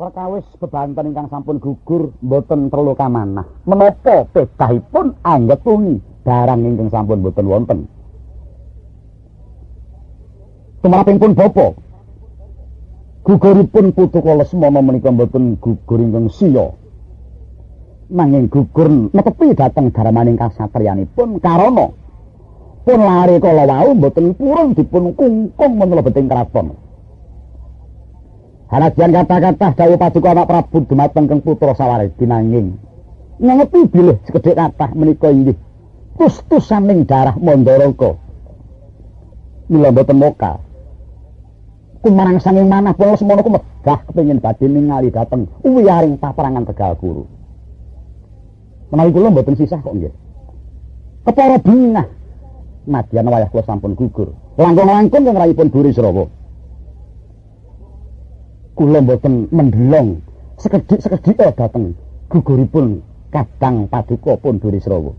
Perkawis bebanten ingkang sampun gugur mboten perlu kamanah. Menapa pedahipun anggetungi barang ingkang sampun mboten wonten. Tumraping pun bapa guguripun putu kula Lesmana menika mboten gugur ingkang siya. Nanging gugur netepi dhateng darmaning kasatriyanipun karana pun lare kala wau mboten purun dipun kungkung wonten lebeting kraton. Hanajan kata-kata dawuh paduka anak Prabu dumateng keng putra Sawardi nanging ngepi bilih sekedhik kathah menika inggih tus-tusaning darah Mandaraka. Mila mboten moka. Kumarang sanging manah pun semono kumegah kepengin badhe ningali dhateng wiyaring paperangan Tegal Kuru. Menawi kula mboten sisah kok nggih. Kepara bingah nadyan wayah kula sampun gugur. Langkung-langkung keng rayipun Burisrawa. Kula mboten mendelong sekedhik-sekedhik dhateng guguripun kadang paduka pun Burisrawa.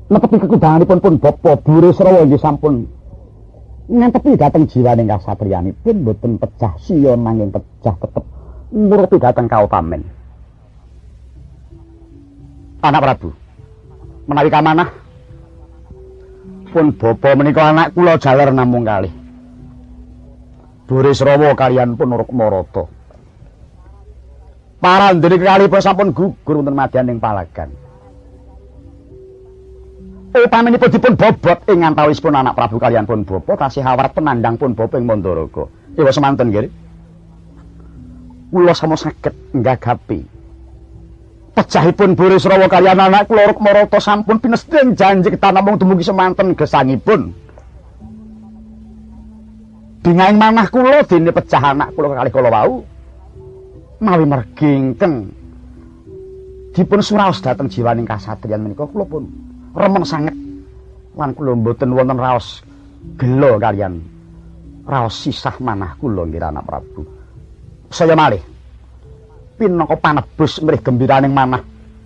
Netepi kekudanganipun pun bapa Burisrawa inggih sampun ngantepi dhateng jiwaning kasatriyanipun mboten pecah siya nanging pecah tetep ngurupi dhateng kautamen. Anak Prabu, menawi kamanah pun bapa menika anak kula jaler namung kalih. Burisrawa kaliyan pun Rukmarata. Parandene kekalihipun sampun gugur wonten madyaning palagan. Upaminipun dipun bobot ing antawisipun anak Prabu kaliyan pun bapa tasih awrat penandang pun bapa ing Mandaraka. Ewa semanten nggih. Kula sama saged nggagapi. Pejahipun Burisrawa kaliyan anak kula Rukmarata sampun pinesting janji ketan namung dumugi semanten gesangipun. Bingahing manah kula dene pecah anak kula kekalih kala wau mawi mergi ingkang dipun suraos dhateng jiwaning kasatriyan menika kula pun remen sanget lan kula mboten wonten raos gela kaliyan raos sisah manah kula nggih anak Prabu. Saya malih pinangka panebus mrih gembiraning manah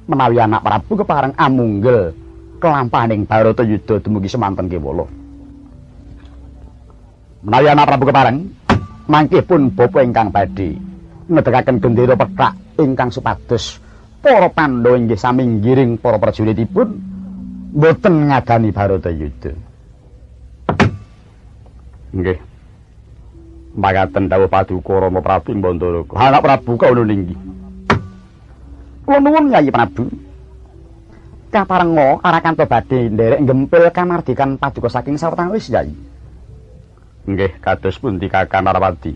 menawi anak Prabu kepareng amunggel kelampaning Baratayuda dumugi semanten kewala. Menawi anak Prabu kepareng mangkih pun bapa ingkang badhe ngedekaken gendera pethak ingkang supados para Pandhawa inggih sami ngiring para prajuritipun mboten ngadani Baratayuda. Nggih. Makaten dawuh paduka Rama Prabu ing Mandaraka. Anak Prabu kawula linggih. Kula nuwun Yayi Prabu. Kaparenga arakanta badhe nderek nggempil kamardikan paduka saking sawetawis Yayi. Nggih, kados pundi Kakang Narwati?